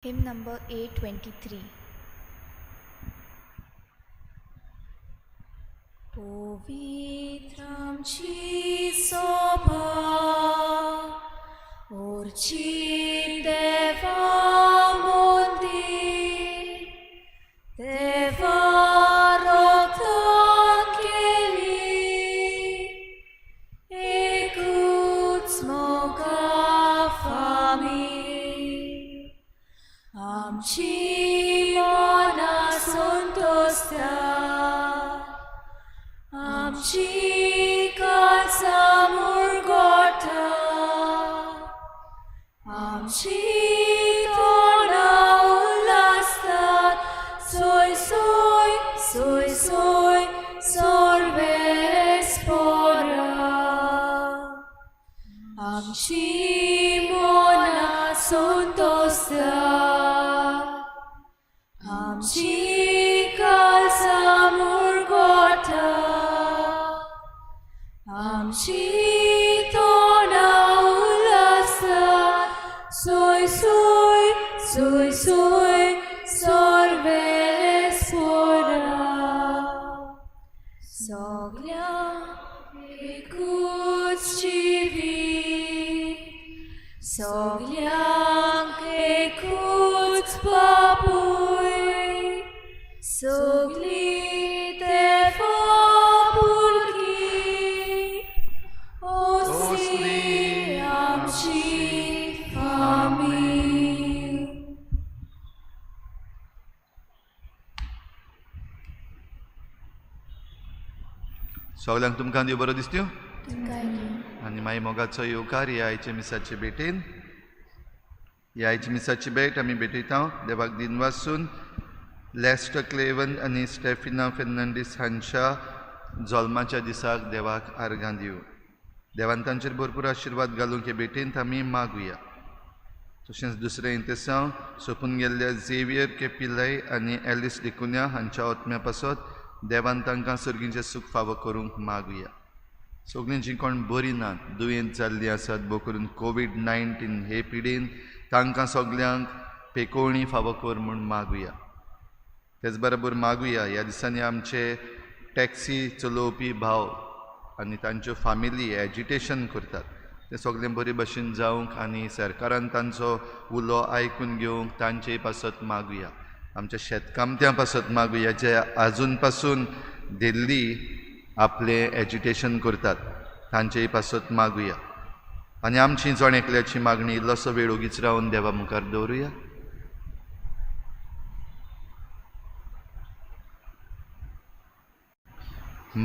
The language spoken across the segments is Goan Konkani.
Hymn number 823. पवित्रं सभा ओरची देवा मंदिर देवा रक्तान केली एकूच मोगा फामील आमची मनां संतोषता आमची काळजां मुरगोटा आमची तोंडां उल्हासतात सोय सोय सोय सोय सर्वेस्पोरा आमची मनां संतोषता आमची काळजां मुरगोटा आमची तोंडां उल्हासतात सोय सोय सोय सोय सर्वेस्पोरा सगळ्यांक एकूच जिवीत सगळ्यांक एकूच बापूय सगळीं देवा भुरगीं असली आमची फामील. सगळ्यांक तुमकां देव बरो दिसत्यो तुमकांय दी. आनी मागीर मोगाचो येवकार ह्या आयच्या मिसाचे भेटेन. ह्या आयच्या मिसाची भेट आमी भेटयता देवाक दिनवासून लेस्टर क्लेवन आनी स्टेफिना फेर्नांडीस हांच्या जल्माच्या दिसाक देवाक आर्गां दिवं. देवान तांचेर भरपूर आशिर्वाद घालूंक हे भेटेंत आमी मागुया. तशेंच दुसरें इंतेसांव सोंपून गेल्ल्या झेवियर के पिल्लय आनी एलिस डिकुन्या हांच्या आत्म्या पासत देवान तांकां सर्गीचें सूख फावो करूंक मागुया. सगळीं जीं कोण बरीं नात, दुयेंत जाल्लीं आसात, भोव करून कोवीड-19 हे पिडेन तांकां सगल्यांक पेकोवणी फावो कर म्हूण मागुया. तेच बरोबर मागुया ह्या दिसांनी आमचे टॅक्सी चलोवपी भाव आनी तांच्यो फामिली एजिटेशन करतात तें सगळें बरे भशेन जावंक आनी सरकारान तांचो उलो आयकून घेवंक तांचे पासत मागुया. आमच्या शेतकामत्यां पासत मागुया जे आजून पासून दिल्ली आपलें एजिटेशन करतात तांचेय पासत मागुया. आनी आमची जण एकल्याची मागणी इल्लोसो वेळ ओगीच रावन देवा मुखार दवरुया.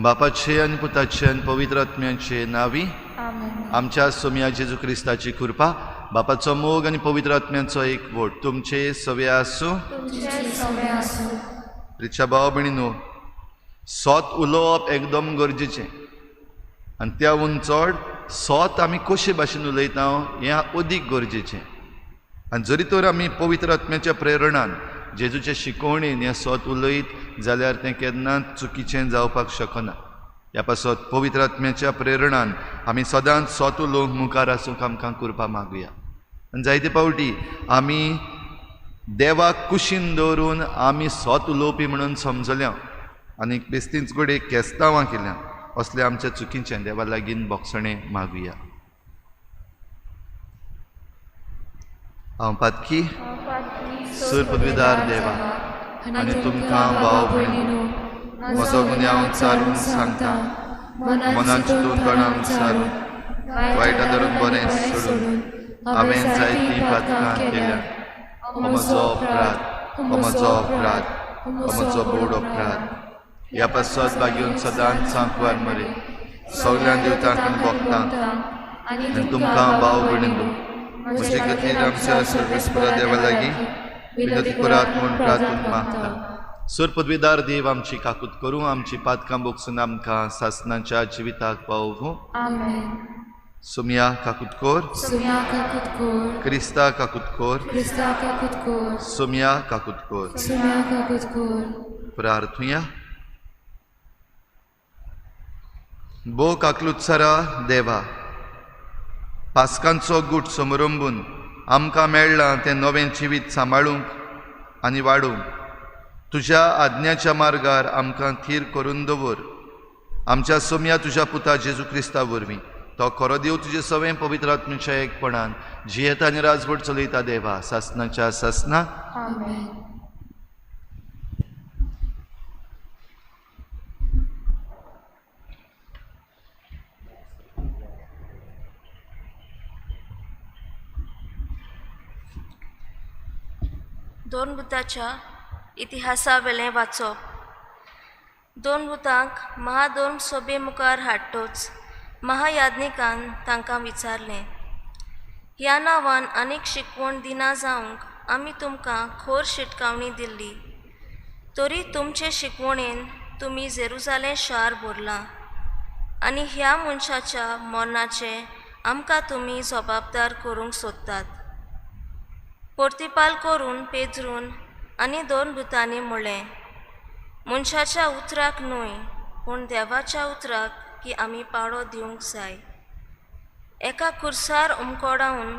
बापाचे आनी पुताचे आनी पवित्र आत्म्याचे नांवी आमच्या सोम्या जेजू क्रिस्ताची कृपा, बापाचो मोग आनी पवित्र आत्म्याचो एकवट तुमचे सवे आसूं. रिक्षा भाव भयणीनो, सोत उलोवप एकदम गरजेचें आनी त्याहून चड सोत आमी कशे भाशेन उलयता हें अदीक गरजेचें. आनी जरी तर आमी पवित्र आत्म्याच्या प्रेरणान जेजूचे शिकवणेन हें सोत उलयत जाल्यार तें केन्नाच चुकीचें जावपाक शकना. ह्या पासत पवित्र आत्म्याच्या प्रेरणान आमी सदांच सोत उलोवंक मुखार आसूंक आमकां कृपा मागुया. आनी जायते फावटी आमी देवाक कुशीन दवरून आमी सोत उलोवपी म्हणून समजल्या आनी बेस्तींच कडेन केस्तांवां केल्या. असले आमच्या चुकीचें देवा लागीं बोगसणें मागुया. हांव पातकी सूर पदवीदार देवा आनी तुमकां भाव भयणीनो म्हजो गुन्यांव चारून सांगता, मनान चिंतून तोंडान सारून वायटा धरून बरें सोडून हांवें जायतीं पातकां केल्या. हो म्हजो अपराध, हो म्हजो अपराध, हो म्हजो बोड अपराध. ह्या पासत बागेवन सदांच सांकवार मरे सगळ्यां देवतांक भोगता आनी तुमकां भाव भयणीनो म्हजे खातीर आमच्या सर्वेस्परा देवा लागीं विनंती करात म्हूण प्रार्थना मागता. सूर पदवीदार देव आमची काकूत करूं, आमची पातकां बोगसून आमकां सासनाच्या जिविताक पावोवं. सुमिया काकूत कर, क्रिस्ता काकूत कर, सुमिया काकूत कर. प्रार्थुया. बो काकलुत्सरा देवा, पास्कांचो गूट समरंबून आमकां मेळ्ळां तें नवें जिवीत सांबाळूंक आनी वाडूंक तुज्या आज्ञाच्या मार्गार आमकां थीर करून दवर। आमच्या सोम्या तुज्या पुता जेजू क्रिस्ता वरवीं तो खरो देव तुजे सवें पवित्र आत्म्याच्या एकपणान जियेता आनी राजवट चलयता देवा सासनाच्या सासना। आमेन। दोन बुताच्या इतिहासावेलें वाचप। दोन बुतांक महादोन सोबे मुखार हाडटोच महायाज्ञिकान तांकां विचारलें, ह्या नांवान आनीक शिकवण दिना जावंक आमी तुमकां खोर शिटकावणी दिल्ली, तरी तुमचे शिकवणेन तुमी जेरुजालें शार भरलां आनी ह्या मनशाच्या मरणाचें आमकां तुमी जबाबदार करूंक सोदतात। पोर्तिपाल करून पेद्रून आनी दोन भुतांनी म्हणलें, मनशाच्या उतराक न्हय पूण देवाच्या उतराक की आमी पाळो दिवंक जाय। एका कुर्सार उमकोडावन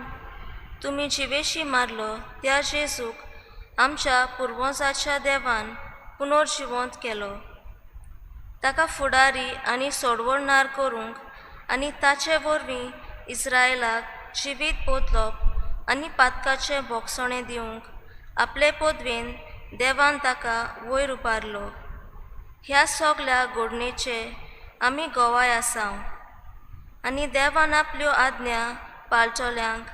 तुमी जिवेशी मारलो त्या जेजूक आमच्या पुर्वजाच्या देवान पुनर्जिवंत केलो। ताका फुडारी आनी सोडवणदार करूंक आनी ताचे वरवीं इस्रायलाक जिवीत बदलप आनी पातकाचें भोगसणें दिवंक आपले पदवेन देवान ताका वयर उबारलो। ह्या सगल्या घडणेचे आमी गवाय आसाव आनी देवान आपल्यो आज्ञा पाळटल्यांक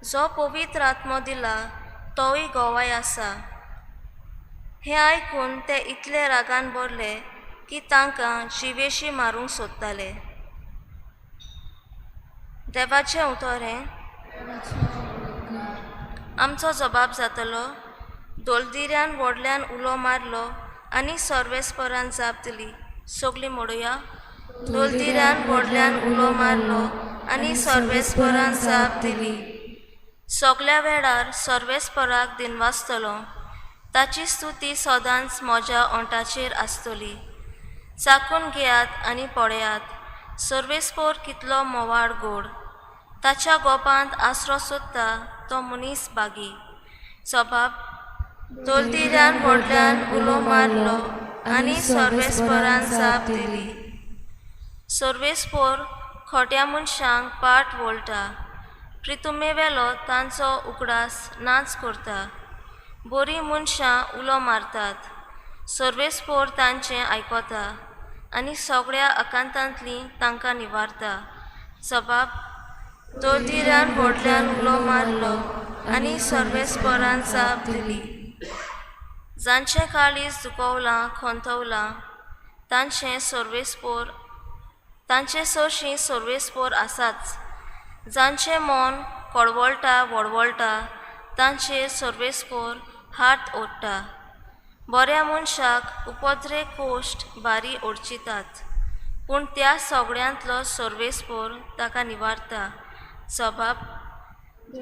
जो पवित्र आत्मो दिला तोय गवाय आसा। हें आयकून ते इतले रागान भरले की तांकां जिवेशी मारूंक सोदताले। देवाचें उतर हें आमचो जबाब जातलो। दोलदिऱ्यान व्हडल्यान उलो मारलो आनी सर्वेस्परान जाप दिली। सगलीं म्हणुया, दोलदिऱ्यान व्हडल्यान उलो मारलो आनी सर्वेस्परान जाप दिली। सगल्या वेळार सर्वेस्पराक दिनवासतलो, ताची स्तुती सदांच म्हज्या ओंठाचेर आसतली। चाखून घेयात आनी पळयात सर्वेस्पर कितलो मोवाळ गोड, ताच्या गोपांत आसरो सोदता तो मनीस बागी। जबाब दोलदिऱ्यान व्हडल्यान उलो मारलो आनी सर्वेस्परान जाप दिली। सर्वेस्पर खोट्या मनशांक पाट वळटा, प्रितुमेवेलो तांचो उगडास नाच करता। बरीं मनशां उलो मारतात, सर्वेस्पर तांचें आयकता आनी सगळ्या आकांतांतलीं तांकां निवारता। जबाब दोलदिऱ्यान व्हडल्यान उलो मारलो आनी सर्वेस्परान जाप दिली। जांचें काळीज दुखवलां खंतवलां तांचें सर्वेस्पर तांचे सरशीं सर्वेस्पर आसाच। जांचें मन कळवळटा वळवळटा तांचेर सर्वेस्पर हात ओडटा। बऱ्या मनशाक उपद्रे कोश्ट बारी ओडचितात, पूण त्या सगळ्यांतलो सर्वेस्पर ताका निवारता। जबाब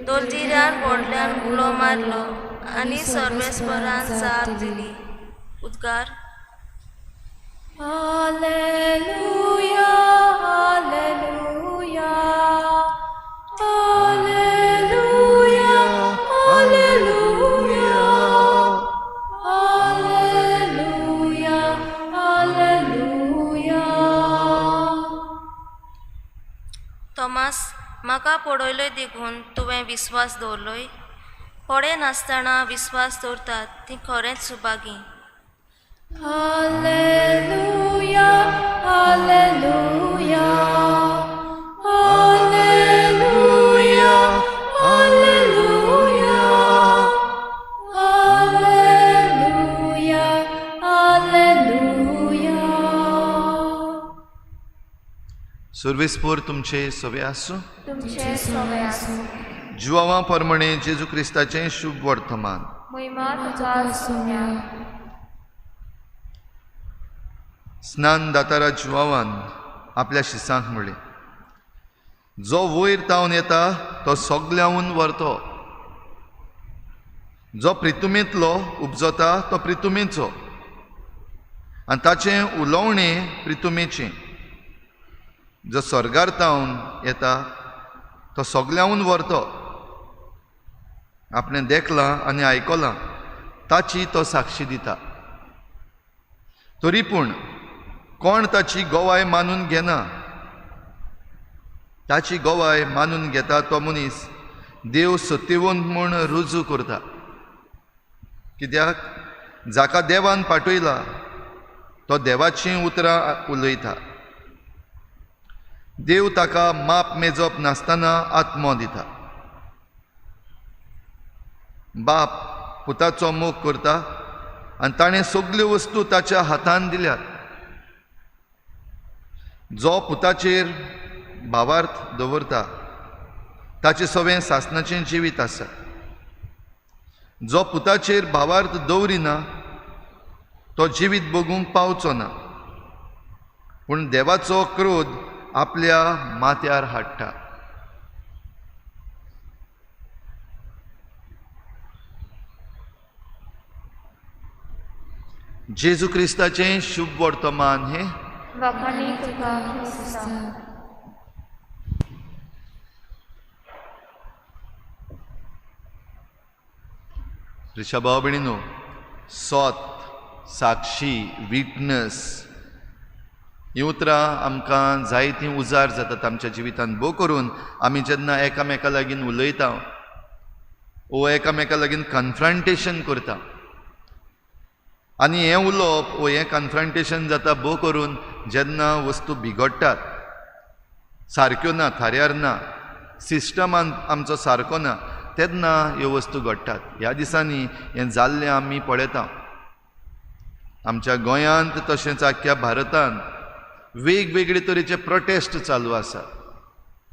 दोलदिऱ्यान व्हडल्यान उलो मारलो आनी सर्वेस्परान जाप दिली। उद्गार। Hallelujah, hallelujah, hallelujah, hallelujah, hallelujah, hallelujah. Tomas, म्हाका पळयलोय देखून तुवें विस्वास दवरलोय? पळय नासतना विस्वास दवरतात तीं खरेंच Subhagi. Hallelujah, hallelujah, hallelujah, hallelujah, hallelujah, hallelujah. सर्वेस्पर तुमचे सवे आसूं। तुमचे सवे आसूं। जुआवा परमणे जेजू क्रिस्ताचें शुभ वर्तमान। महिमा तुका सोम्या। स्नान दातारा जुआवान आपल्या शिसांक म्हणलें, जो वयर तावन येता तो सगल्याहून व्हरतो, जो प्रितुमेंतलो उपजता तो प्रितुमेचो आनी ताचें उलोवणें प्रितुमेचें। जो स्वर्गार तावन येता तो सगल्याहून व्हरतो। आपणें देखलां आनी आयकलां ताची तो साक्षी दिता. तरी पूण कोण ताची गवाय मानून घेना. ताची गवाय मानून घेता तो मनीस देव सत्यवंत म्हूण रुजू करता. कित्याक जाका देवान पाठयला तो देवाचीं उतरां उलयता. देव ताका माप मेजप नासतना आत्मो दिता. बाप पुताचो मोग करता आनी ताणें सगल्यो वस्तू ताच्या हातान दिल्यात. जो पुताचेर भावार्थ दवरता ताचें सवें सासणाचें जिवीत आसा. जो पुताचेर भावार्थ दवरिना तो जिवीत बगूंक पावचो ना, पूण देवाचो क्रोध आपल्या माथ्यार हाडटा. जेजू क्रिस्ताचें शुभ वर्तमान हें. वाखाणी तुका क्रिस्ता. ऋषा भाव भयणीनो, सोत, साक्षी, विटनस हीं उतरां आमकां जायतीं उजार जातात आमच्या जिवितांत. भोव करून आमी जेन्ना एकामेका लागीं उलयता वो एकामेका लागीं कन्फ्रंटेशन करता आनी हें उलोवप वो हें कन्फ्रंटेशन जाता भोव करून जेन्ना वस्तू बिगडटात, सारक्यो ना, थाऱ्यार ना, सिस्टमान आमचो सारको ना, तेन्ना ह्यो वस्तू घडटात. ह्या दिसांनी हें जाल्लें आमी पळयता. आमच्या गोंयांत तशेंच आख्ख्या भारतांत वेगवेगळे तरेचे प्रोटेस्ट चालू आसात.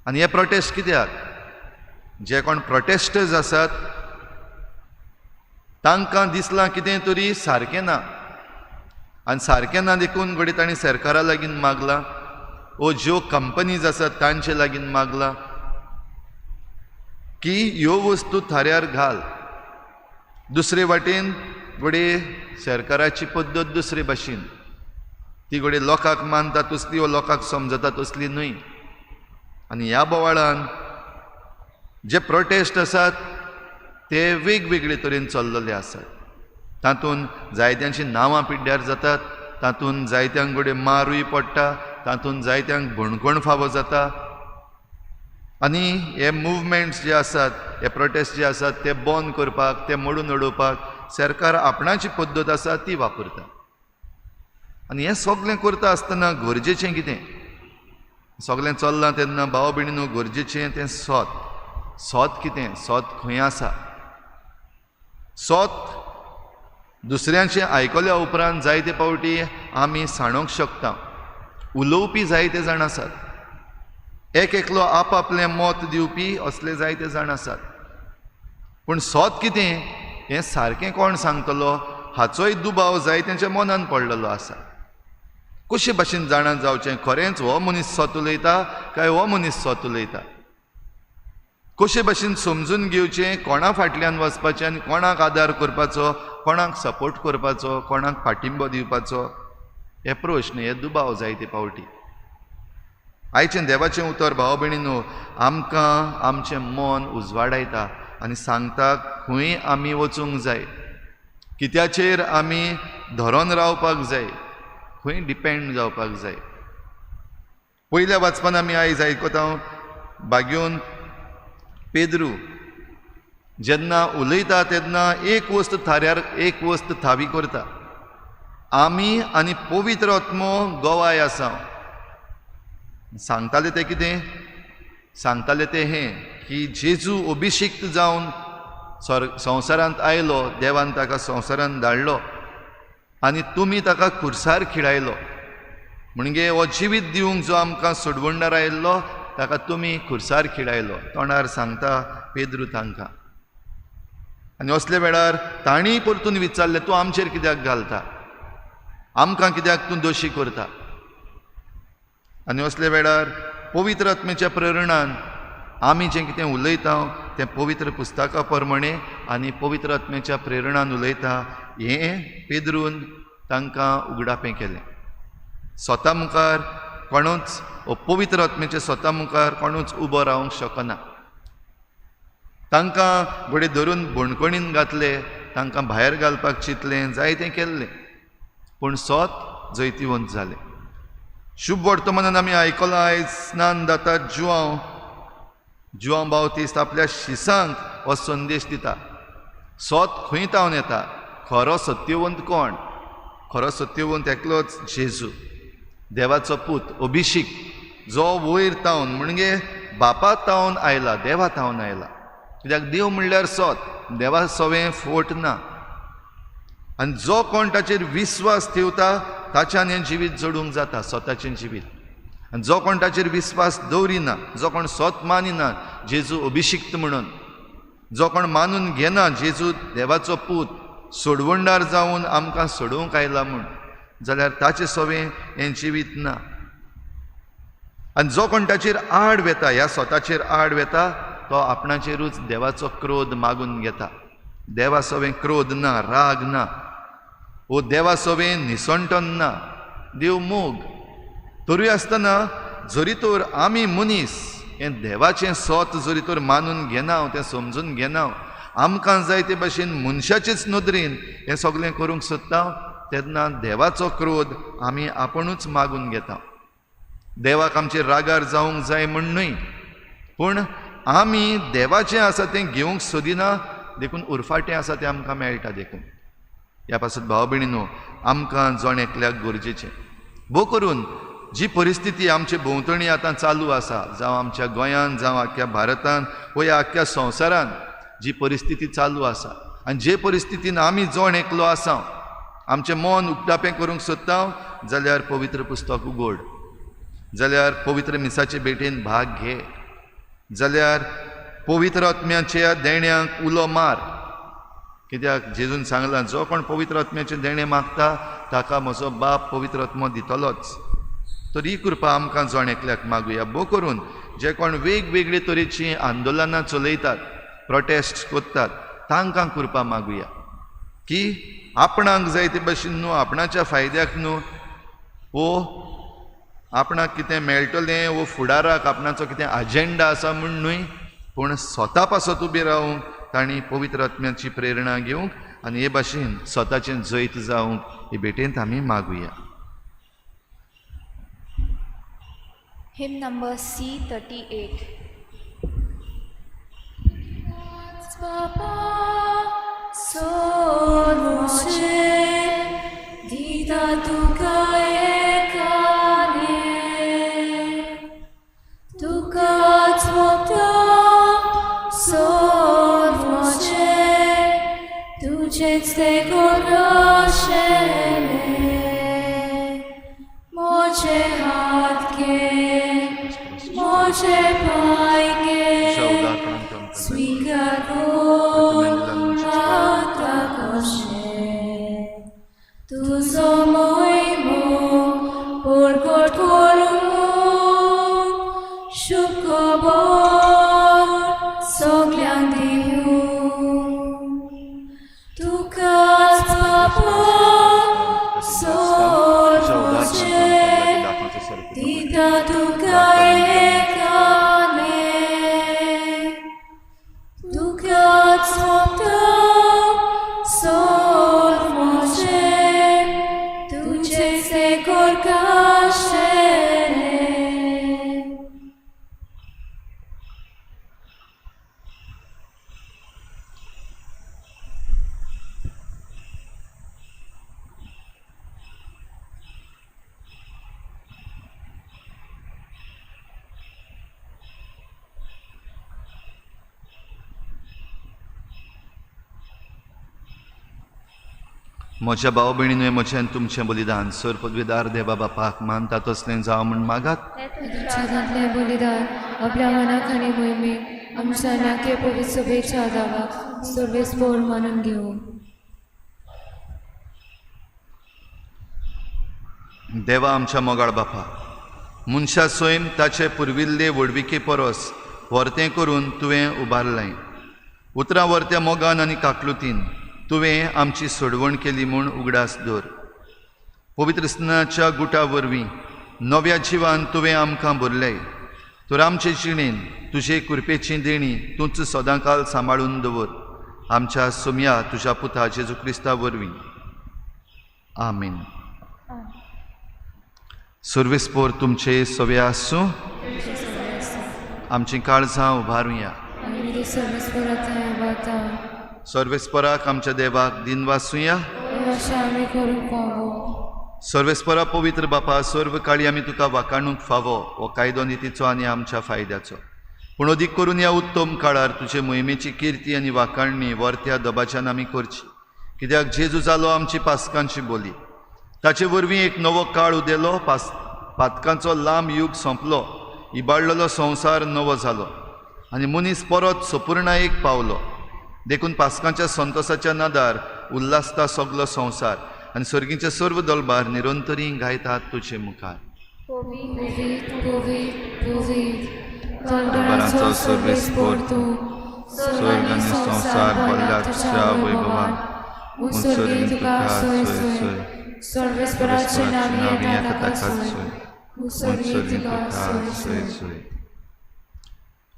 आनी हे प्रोटेस्ट कित्याक? जे कोण प्रोटेस्टर्स आसात तांकां दिसलां कितें तरी सारकें ना, आनी सारकें ना देखून घडये तांणी सरकारा लागीं मागलां वो ज्यो कंपनीज आसात तांचे लागीं मागलां की ह्यो वस्तू थाऱ्यार घाल. दुसरे वाटेन घडये सरकाराची पद्दत दुसरे भाशेन, ती घडये लोकांक मानता तसली वो लोकांक समजता तसली न्हय. आनी ह्या बोवाळान जे प्रोटेस्ट आसात ते वेगवेगळे तरेन चल्लेले आसात. तातूंत जायत्यांची नांवां पिड्ड्यार जातात, तातूंत जायत्यांक घडये मारूय पडटा, तातूंत जायत्यांक भणकण फावो जाता. आनी हे मुवमेंट्स जे आसात, हे प्रोटेस्ट जे आसात ते बंद करपाक, ते मोडून उडोवपाक सरकार आपणाची पद्दत आसा ती वापरता. आनी हें सगळें करता आसतना गरजेचें कितें? सगळें चल्लां तेन्ना भाव भयणीनो गरजेचें तें सोत. सोत कितें? सोत खंय आसा? सोत दुसऱ्यांचें आयकल्या उपरांत जायते फावटी आमी सांडोवंक शकता. उलोवपी जायते जाण आसात, एक एकलो आपआपलें मत दिवपी असले जायते जाण आसात. पूण सोत कितें हें सारकें कोण सांगतलो हाचोय दुबाव जायत्यांच्या मनान पडलेलो आसा. कशे भाशेन जाणा जावचें खरेंच हो मनीस सोत उलयता काय हो मनीस सोत उलयता? कशे भाशेन समजून घेवचें कोणा फाटल्यान वचपाचें आनी कोणाक आदार करपाचो, कोणाक सपोर्ट करपाचो, कोणाक पाठिंबो दिवपाचो? हे प्रश्न, हे दुबाव जायते फावटी. आयचें देवाचें उतर भाव भयणीनो आमकां आमचें मन उजवाडायता आनी सांगता खंय आमी वचूंक जाय, कित्याचेर आमी धरोन रावपाक जाय, खंय डिपेंड जावपाक जाय. पयल्या वाचपान आमी आयज आयकता बागयोन पेद्रू जेन्ना उलयता तेन्ना एक वस्त थाऱ्यार, एक वस्त थावी करता. आमी आनी पवित्र आत्मो गवाय आसा. सांगताले ते कितें? सांगताले ते हें की जेजू अभिषिक्त जावन संवसारांत आयलो, देवान ताका संवसारांत धाडलो आनी तुमी ताका खुर्सार खिळायलो. म्हणजे हो जिवीत दिवंक जो आमकां सोडवणदार आयिल्लो ताका तुमी खुर्सार खिळायलो. तोंडार सांगता पेद्रू तांकां. आनी असल्या वेळार तांणी परतून विचारलें, तूं आमचेर कित्याक घालता, आमकां कित्याक तूं दोशी करता? आनी असल्या वेळार पवित्र आत्म्याच्या प्रेरणान आमी जें कितें उलयता तें पवित्र पुस्तका प्रमाणे आनी पवित्र आत्म्याच्या प्रेरणान उलयता हें पेद्रून तांकां उगडापें केलें. स्वता मुखार कोणूच, पवित्र आत्म्याच्या स्वता मुखार कोणूच उबो रावंक शकना. तांकां घोडे धरून बणकणीन घातले, तांकां भायर घालपाक चिंतलें, जायतें केल्लें, पूण सोत जैतिवंत जालें. शुभ वर्तमानान आमी आयकलां आयज स्नान दाता जुआंव, जुआंव बावतिस्त आपल्या शिसांक हो संदेश दिता. सोत खंय तावन येता? खरो सत्यवंत कोण? खरो सत्यवंत एकलोच जेजू, देवाचो पूत, अभिषेक, जो वयर तावन म्हणजे बापा तावन आयला, देवा तावन आयला. कित्याक देव म्हणल्यार सोत, देवा सवें फोट ना. आनी जो कोण ताचेर विस्वास ठेवता ताच्यान हें जिवीत जोडूंक जाता, स्वताचें जिवीत. आनी जो कोण ताचेर विस्वास दवरिना, जो कोण सोत मानिना जेजू अभिषिक्त म्हणून, जो कोण मानून घेना जेजू देवाचो पूत सोडवणदार जावन आमकां सोडोवंक आयला म्हूण, जाल्यार ताचें सवें हें जिवीत ना. आनी जो कोण ताचेर आड वेता, ह्या स्वताचेर आड वेता, तो आपणाचेरूच देवाचो क्रोध मागून घेता. देवा सवें क्रोध ना, राग ना, वो देवा सवें निसणटन ना, देव मोग. तरूय आसतना जरी तर आमी मनीस हें देवाचें सोत जरी तर मानून घेना, तें समजून घेना, आमकां जाय ते भाशेन मनशाचेच नदरेन हें सगळें करूंक सोदता, तेन्ना देवाचो क्रोध आमी आपुणूच मागून घेता. देवाक आमचेर रागार जावंक जाय म्हूण न्हय, पूण आमी देवाचें आसा तें घेवंक सोदिना, देखून उरफाटें आसा तें आमकां मेळटा. देखून ह्या पासत भाव भयणीनो, आमकां जण एकल्याक गरजेचें भोव करून जी परिस्थिती आमचे भोंवतणी आतां चालू आसा, जावं आमच्या गोंयांत, जावं आख्ख्या भारतांत, वो ह्या आख्ख्या संवसारांत जी परिस्थिती चालू आसा, आनी जे परिस्थितीन आमी जण एकलो आसा, आमचें मन उक्तापें करूंक सोदता जाल्यार पवित्र पुस्तक उगड, जाल्यार पवित्र मिसाचे भेटेन भाग घे, जाल्यार पवित्र आत्म्याच्या देण्यांक उलो मार. कित्याक जेजून सांगलां, जो कोण पवित्र आत्म्याचें देणें मागता ताका म्हजो बाप पवित्र आत्मो दितलोच. तर ही कृपा आमकां जण एकल्याक मागुया. भोव करून जे कोण वेगवेगळे तरेचीं आंदोलनां चलयतात, प्रोटेस्ट करतात, तांकां कृपा मागुया की आपणाक जाय ते भशेन न्हू, आपणाच्या फायद्याक न्हू, वो आपणाक कितें मेळटलें वो फुडाराक आपणाचो कितें अजेंडा आसा म्हूण न्हय, पूण स्वता पासत उबी रावूंक तांणी पवित्र आत्म्याची प्रेरणा घेवंक आनी हे भाशेन स्वताचें जैत जावंक हे भेटेंत आमी मागुया. Hymn number C38. म्हज्या भाव भयणीनूय म्हजें आनी तुमचें बलिदान सर पदवीदार देवा बापाक मानता तसलें जावं म्हूण मागात. तुमच्या बलिदान आपल्या मनाक आनी मोहिमेक आमच्या नाके पवित्र सभेच्या दावाक सर्वेस्पोर मानून घेवं. देवा आमच्या मोगाळ बापा, मनशा स्वयं ताचे पुर्विल्ले व्हडविके परस व्हरतें करून तुवें उबारलें. उतरां व्हरत्या मोगान आनी काकलुतीन तुवें आमची सोडवण केली म्हूण उगडास दवर. पवित्र स्नानाच्या गुटा वरवीं नव्या जिवान तुवें आमकां भरलें. तर आमचे जिणेन तुजे कृपेची देणी तूंच सदांकाल सांबाळून दवर आमच्या सुमया तुज्या पुता जेजू क्रिस्ता वरवीं आमीन। सर्वेस्पोर तुमचे सवे आसूं। आमची काळजां उबारुया। सर्वेस्पराक आमच्या देवाक दिनवासुया। सर्वेस्परा पवित्र बापा, सर्व काळी आमी तुका वाकाणूंक फावो हो कायदो नितीचो आनी आमच्या फायद्याचो, पूण अदीक करून ह्या उत्तम काळार तुजे मोहिमेची किर्ती आनी वाकाणणी वर्त्या दबाच्यान आमी करची, कित्याक जेजू जालो आमची पासकांची बोली। ताचे वरवीं एक नवो काळ उदेलो, पातकांचो लांब युग सोंपलो, इबाडलेलो संवसार नवो जालो आनी मनीस परत सपूर्णायेक पावलो। देखून पासकांच्या संतोसाच्या नादार उल्हासता सगलो संवसार आनी सर्गीचे सर्व दलबार निरंतरी गायतात तुजे मुखार। दलबाराचो सर्वेस्पोर तूं, स्वर्ग आनी संवसार भरला तुज्या वैभवान, उत्सर्गीन तुका सोय सोय, सर्वेस्पराचे नांव येता ताका सोय, उत्सर्गीन तुका सोय सोय।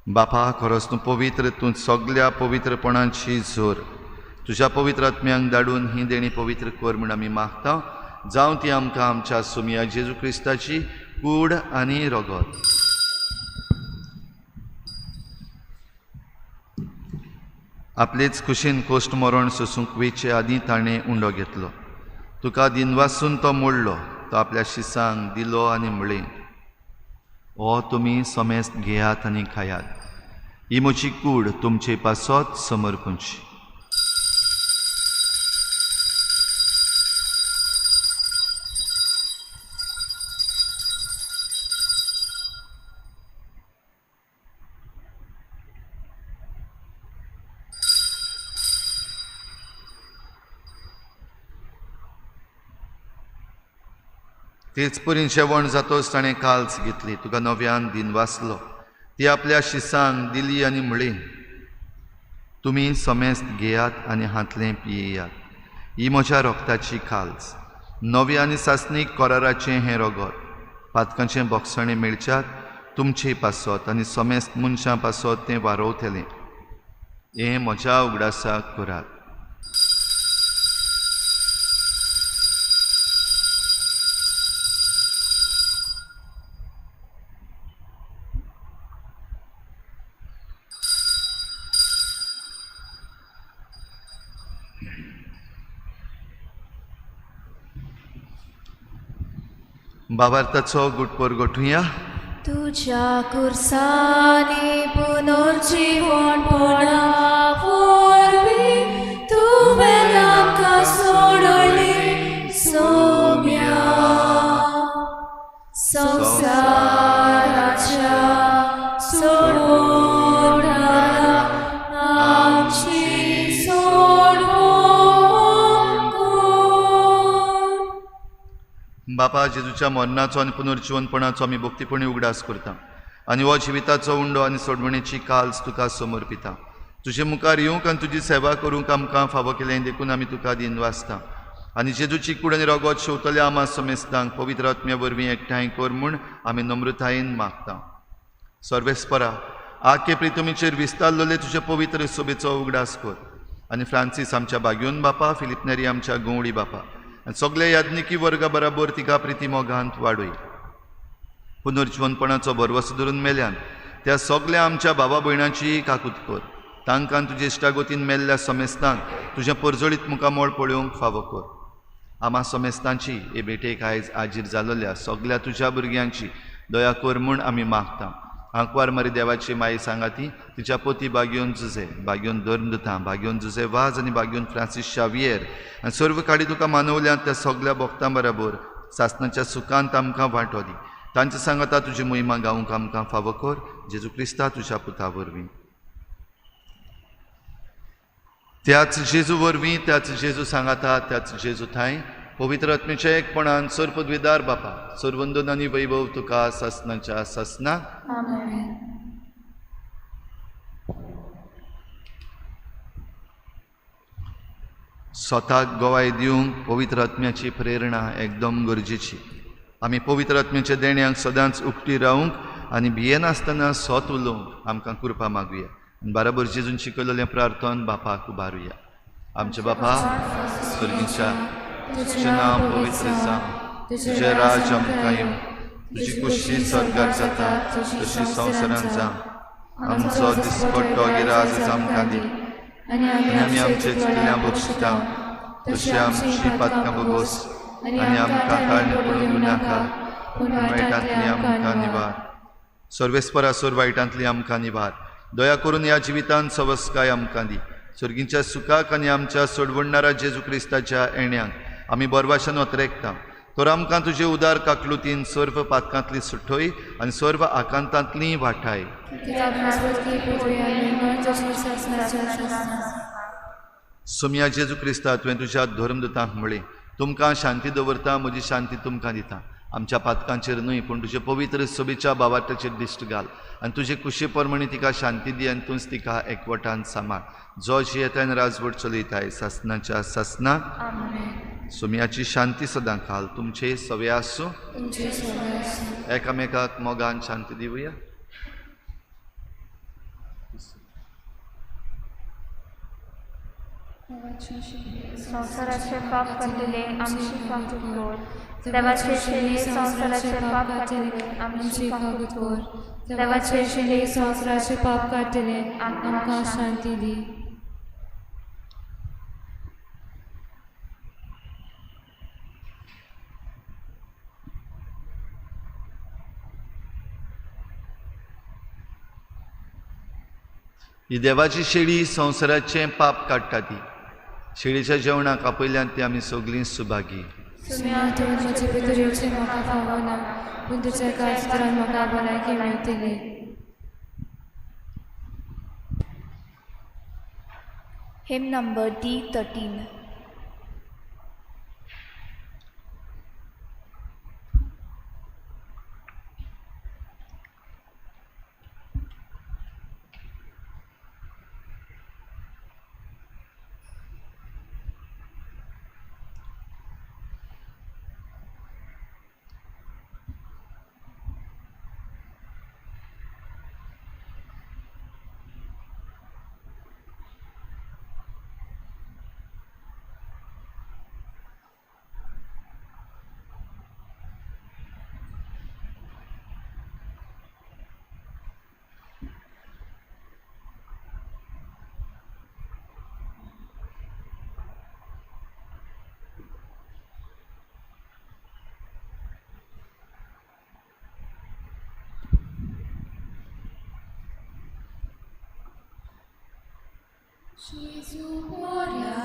बापा, खरोच तूं पवित्र, तूं सगल्या पवित्रपणाची जोर, तुज्या पवित्र आत्म्यांक धाडून ही देणी पवित्र कर म्हूण आमी मागता। जावं ती आमकां आमच्या सुमया जेजू क्रिस्ताची कूड आनी रगत। आपलेच कुशीन कोश्ट मरण सोसूंक वेचे आदीं ताणें उंडो घेतलो, तुका दिनवासून तो मोडलो, तो आपल्या शिसांक दिलो आनी म्हळें, हो तुमी समेस्त घेयात आनी खायात, ही म्हजी कूड तुमचे पासत समर्पूंची। तेच परीन जेवण जातोच ताणें काल्स घेतली, तुका नव्यान दिनवासलो, ती आपल्या शिसांक दिली आनी म्हळी, तुमी समेस्त घेयात आनी हांतलें पियेयात, ही म्हज्या रोगताची काल्स, नव्या आनी सासणीक कराराचें हें रगत, पातकांचें बोगसणें मेळच्यात तुमचे पासत आनी समेस्त मनशां पासत तें वारोवतलें, हें म्हज्या उगडासाक करात। बाबार्थाचो गुटपोर गोठुया। तुझ्या कुर्सानी पुनर्जीवनपणा वरवीं तुवें आमकां सोडली सोम्या, संवसाराच्या सोडवणारा आमची सोडवण कर। बापा, जेजूच्या मरणाचो आनी पुनर्जीवनपणाचो आमी भक्तीपणी उगडास करता आनी हो जिविताचो उंडो आनी सोडवणेची काल्स तुका समर्पिता। तुजे मुखार येवंक आनी तुजी सेवा करूंक आमकां फावो केलें देखून आमी तुका दिनवासता आनी जेजूची कूड आनी रगत शेवतल्या आमा समेस्तांक पवित्र आत्म्या वरवीं एकठांय कर म्हूण आमी नम्रतायेन मागता। सर्वेस्परा, आखे प्रितमीचेर विस्तारलेले तुजे पवित्र सोबेचो उगडास कर आनी फ्रांसीस आमच्या बाग्योन बापा, फिलिप नेरी आमच्या गवळी बापा आनी सगल्या याज्ञिकी वर्गा बराबर तिका प्रिती मोगांत वाडय। पुनर्जीवनपणाचो भरवसो धरून मेल्यान त्या सगल्या आमच्या बाबा भयणांची काकूत कर, तांकां तुजे इश्टागोतीन मेल्ल्या समेस्तांक तुजें परजळीत मुखामळ पळोवंक फावो कर। आमा समेस्तांची हे भेटेक आयज आजीर जालोल्या सगल्या तुज्या भुरग्यांची दया कर म्हूण आमी मागता। आंकवार मारी देवाची माई सांगाती, तिच्या पोती बाग्योन जुजे, बाग्योन धर्मदुतां, बाग्योन जुजे वाज आनी बाग्योन फ्रांसीस शावियर आनी सर्व काडी तुका मानवल्यात त्या सगल्या भक्तां बराबर सासणाच्या सुखांत आमकां वांटो दी। तांचे सांगाता तुजी मोहिमा गावंक आमकां फावो कर, जेजू क्रिस्ता तुज्या पुता वरवीं। त्याच जेजू वरवीं, त्याच जेजू सांगाता, त्याच जेजू थांय पवित्र आत्म्याच्या एकपणान सर्वपदवीदार बापा, सर्वंदन आनी वैभव तुका सासणाच्या सासना। आमेन। स्वताक गवाय दिवंक पवित्र आत्म्याची प्रेरणा एकदम गरजेची। आमी पवित्र आत्म्याच्या देण्यांक सदांच उक्ती रावंक आनी भियेनासतना सोत उलोवंक आमकां कृपा मागुया आनी बाराबर जेजून शिकयलेलें प्रार्थन बापाक उबारुया. आमच्या बापा स्वर्गीच्या, तुजें नांव पवित्र जावं, तुजें राज आमकां येवं, तुजी कुशी स्वर्गार जाता तशी संवसारांत जावं. आमचो दिसपट्टो गिराज आमकां दी आनी आमी आमचे चुकल्या बक्षिता तशी आमची पातकां भोगोस आनी आमकां काडणे पडून दिवं नाका, पूण वायटांतली आमकां निवार. सर्वेस्परा सोर वायटांतली आमकां निवार. दया करून ह्या जिवितांत सवस्काय आमकां दी. सर्गींच्या सुखाक आनी आमच्या सोडवणणारा जेजू क्रिस्ताच्या येण्याक आमी बरवाशान ओतरेकता. तर आमकां तुजे उदार काकलुतीन सर्व पातकांतली सुठय आनी सर्व आकांतांतली वाठाय. सोमया जेजू क्रिस्ता, तुवें तुज्या धर्मदूतांक म्हळें, तुमकां शांती दवरता, म्हजी शांती तुमकां दिता. आमच्या पातकांचेर न्हय पूण तुजे पवित्र सभेच्या बावाट्याचेर दिश्ट घाल आनी तुजे कुशे प्रमाणे तिका शांती दी आनी तूंच तिका एकवटान सांबाळ, जो जियेतान राजवट चलयताय सासनाच्या सासना. सोमयाची शांती सदां खाल तुमचे सवे आसूं. एकामेकाक मोगान शांती दिवया. संवसाराचे पाप काडटले आमची फावट कर, देवाचे शेळी संवसाराचे पाप काडटले आमची फावट कर, देवाचे शेळी संवसाराचे पाप काडटले आमकां शांती दी. ही देवाची शेळी संवसाराचें पाप काडटा. ती शेळीच्या जेवणाक आपयल्यान ती आमी सगळीं सुभागी. तूं म्हजे भितर येवचें म्हाका फावना, पूण तुज्या काळजान म्हाका भलायकी मेळटली. Hymn number D13. Gesù voglia,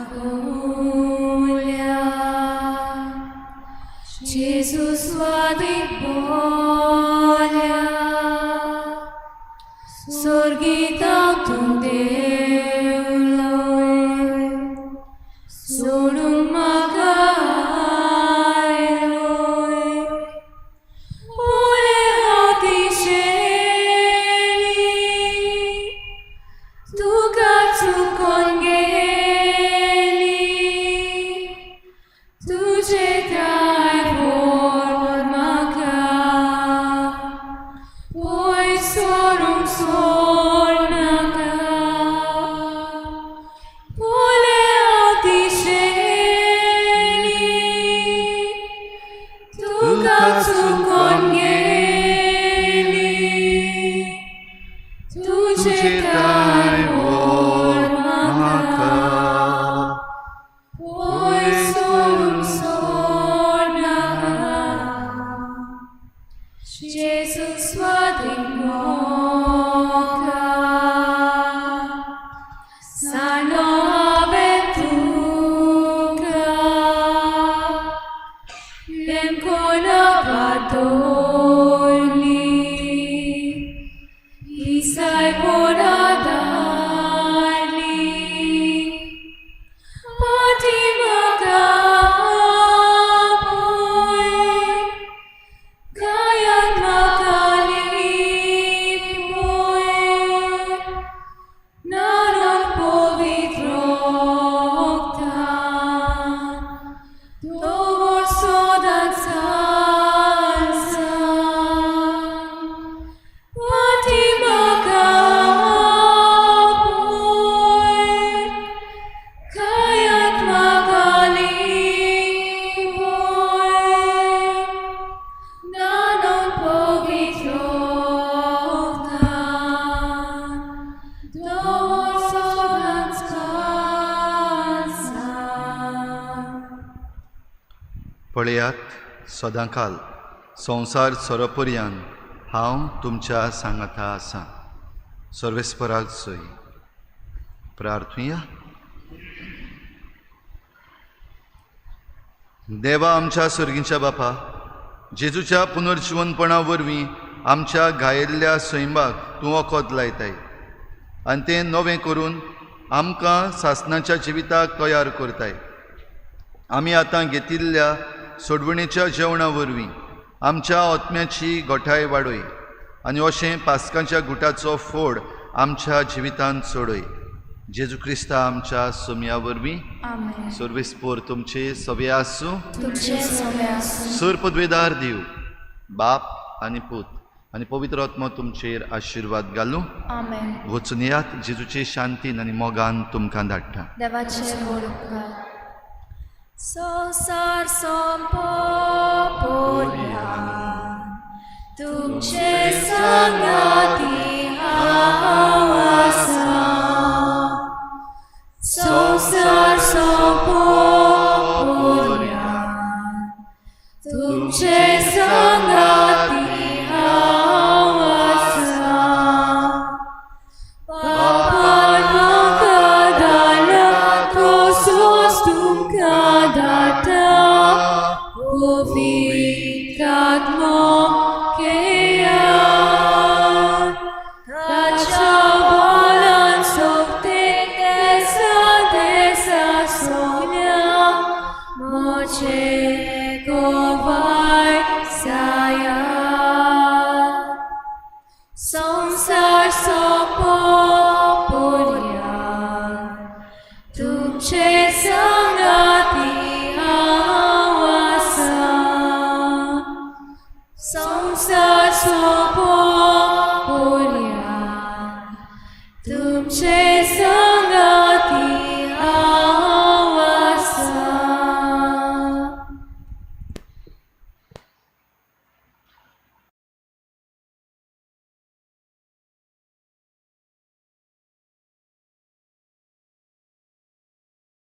Gesù sua di voglia, sorgita tu Deuloi, solo magai loi, ole oti sheli, tu katsu con geli, tu cetai vor maca, poi sorum solnaca, pole oti sheli, tu katsu con geli, tu cetai vor maca, poi sorum solnaca, Jesus sua di moca, sano aventuca, lemkona vadoli, isai bonadali, patimaka poi, kayan makali poi, nanon povitrokta, Dovor sodan salsa. पळयात, सदांकाल संवसार सोरोपर्यान हांव तुमच्या सांगाता आसा. सर्वेस्पराक सोय. प्रार्थुया. देवा आमच्या सर्गीच्या बापा, जेजूच्या पुनर्जिवनपणा वरवीं आमच्या घायेल्ल्या सैमाक तूं वखद लायताय आनी तें नवें करून आमकां सासणाच्या जिविताक तयार करताय. आमी आतां घेतिल्ल्या सोडवणेच्या जेवणा वरवीं आमच्या आत्म्याची गोठाय वाडय आनी अशें पास्कांच्या गुटाचो फोड आमच्या जिवितांत सोडय. जेजू क्रिस्ता आमच्या सोमया वरवीं. सर्वेस्पोर तुमचे सवे आसूं. सर पदवेदार दिव बाप आनी पूत आनी पवित्र आत्मो तुमचेर आशिर्वाद घालूं. वचून येयात, जेजूचे शांतीन आनी मोगान तुमकां धाडटा. देवाचे व्हड उपकार. संवसार सोंपोपर्यान तुमचे सांगाती हांव आसा. संवसार सोंपोपर्यान तुमचे सांगाती हांव आसा. बापान म्हाका धाडला तो सोस तुमकां धाडटा, पवित्र आत्मो घेयात. ताच्या बळान सोंपते देसा देसा सोन्या म्हजे गोवा.